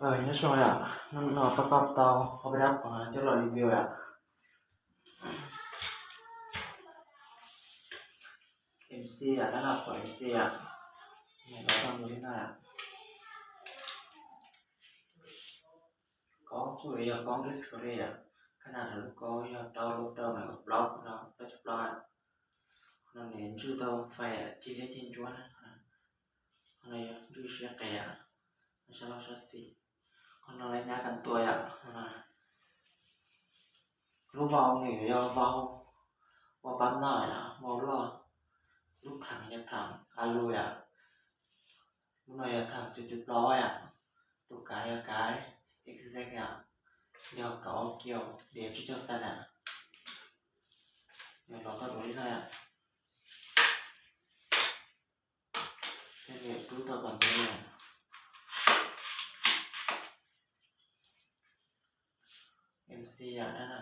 Rồi, nói chung là nó, nó có con tàu, không biết đọc, ờ, chứ là review ạ. Em xê ạ, đó là của em xê ạ. Này, đó là như thế này ạ. Có, có Discord ạ. Cái nào là có do tàu, lúc đầu là blog, nó blog ạ. Nó nên chú tàu phải chỉ lấy tin chuan ạ. Anaýa, duýzຊຽກແກ ມາຊາລາວຊາຊີ ອານາໄລຍາກັນຕົວຍາ ອານາ ລູກເວົ້ານີ້ ຢາເວົ້າ ເວົ້າປານໜ້ອຍອະ ເວົ້າຫຼໍ່ ລູກຖັງຢາກຖັງ ອາລຸຍອະ ລູກນ້ອຍຢາກຖັງ ສຸດຈຸດລອຍອະ ຕຸກກາຍຢາກກາຍ ເອັກແຊັກອະ ຢາກກະອອກກ່ຽວ ເດຊິເຈົ້າສັນອະ ຢາກລອງກັບໂດຍໜ້ອຍອະ. Cái này cứ tao còn cái này. Em xê à, đó nè.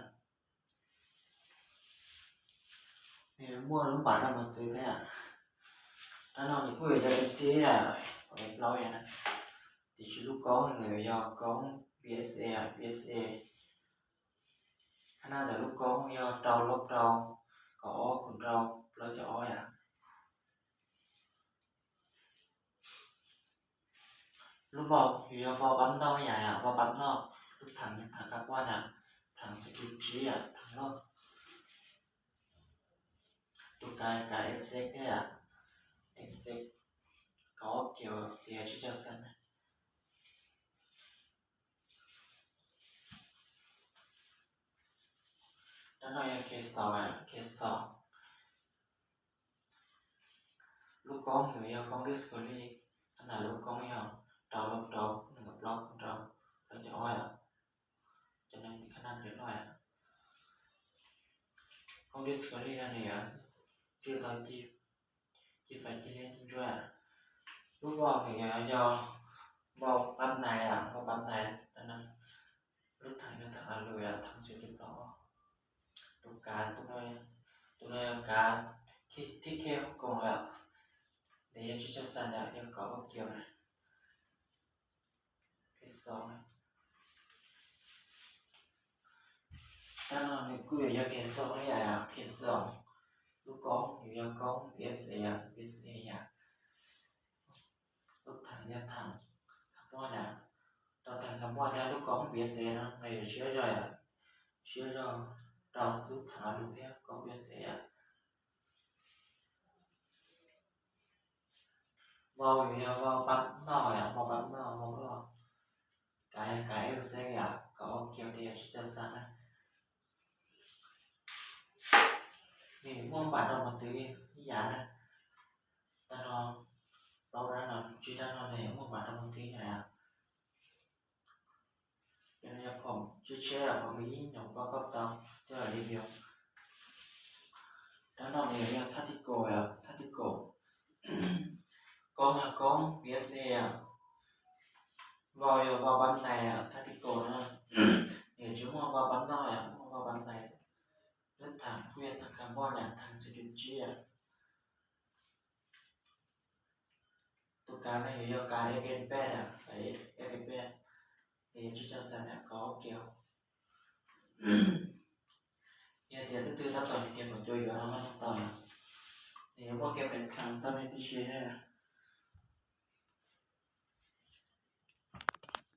Này mua lắm bạn đâu màซื้อ thế à. Đó là mình cứ về cho em xê à. Còn em lo vậy nè. Thì chỉ lúc có người do có bê ét a à, bê ét a. Khả năng là lúc có do trâu lốp trâu, có ó cùng trâu, lo cho ó à. ລູກເວົ້າ ຢູ່ຢ່າເວົ້າປາບນອກຫຍັງອະ ເວົ້າປາບນອກ ລູກຖັງ ຖັງກາບອນອະ ຖັງສະກິວຈີອະ ຖັງໂລດ ຕຸກກາຍກາຍເອັກເຊັກເດອະ ເອັກເຊັກ ກໍອອກກ່ຽວເດຊິເຈົ້າສັນນະ ດານອກ ເຄສອງອະ ເຄສອງ ລູກກອງ ຫຼືວ່າກອງດິສຄັບເວີຣີ ຂະໜາດລູກກອງ ດາວລົບດາວ ໜຶ່ງກັບລັອກດາວ ແລ້ວຈະອ້ອຍອະ ຈະນັ້ນຂະໜາດເລັກນ້ອຍອະ ກອງດິສຄັບເວີຣີນັ້ນເອງອະ ຈື່ຕໍ່ຈີ ຈີໄຟຈີເລນຈີຈວຍອະ ລູກກອງນີ້ອະ ເວົ້າປັບໃນອະ ເວົ້າປັບໃນ ອັນນັ້ນ Lướt thẳng, lướt thẳng, à, lười, à, thẳng xíu tiếp đó. Tụi cá, tụi này, tụi này là cá thịt, thịt khe không còn rồi ạ. Để cho, cho sẵn ạ, cho có một kiểu này. Cái sông này. Cái này mình cứ để cho cái sông này ạ, cái sông. Lướt con, để cho con, biết sẽ ạ, biết sẽ ạ. Lướt thẳng, lướt thẳng. Không có nè. Tàu thẳng carbon theo lướt con bê ét a nó, ngày chia rồi à. Chia rồi. Tàu lướt thẳng lướt theo con bê ét a. Vào thì vào bắn nó à, vào bắn nó, vào nó. Cái, cái ước sẽ à, có kiểu thì chia cho sẵn à. ນີ້ມ່ວງບາດອອກມາຊື້ຢານະ ຕານອນ ເວົ້າໄດ້ນະ ຈີຕານອນນີ້ມ່ວງບາດອອກມາຊື້ຢານະ ເປັນຫຍັງຜົມຊິແຊ ຜົມມີຫຍັງປະກອບຕໍ່ ຈະຣີວິວ ຕານອນນີ້ເປັນທາດຕິໂກ ທາດຕິໂກ ກອງ ກອງ ບເອສເອ ເວົ້າຢູ່ ເວົ້າບ້ານໃນ ທາດຕິໂກນະ ເອີ ຈະເວົ້າບ້ານນອກ ເວົ້າບ້ານໃນ ລົດຖັງ ເວຍຖັງຄາບອນ ຖັງສູນຈຸດເຈັດ ຕົວການນະ ຢູ່ການເອັກເອັນແປດ ເອັກເອັນແປດ ເອີ ຈຸດຈັກສັນ ກໍກ່ຽວ ເອີ ຕຽມຕື່ນຕອນເກັບຫົວຈຸ້ຍຢູ່ເນາະ ຕອນນີ້ ບໍ່ເກັບເປັນຄັ້ງ ຕອນນີ້ຕິເຊຍ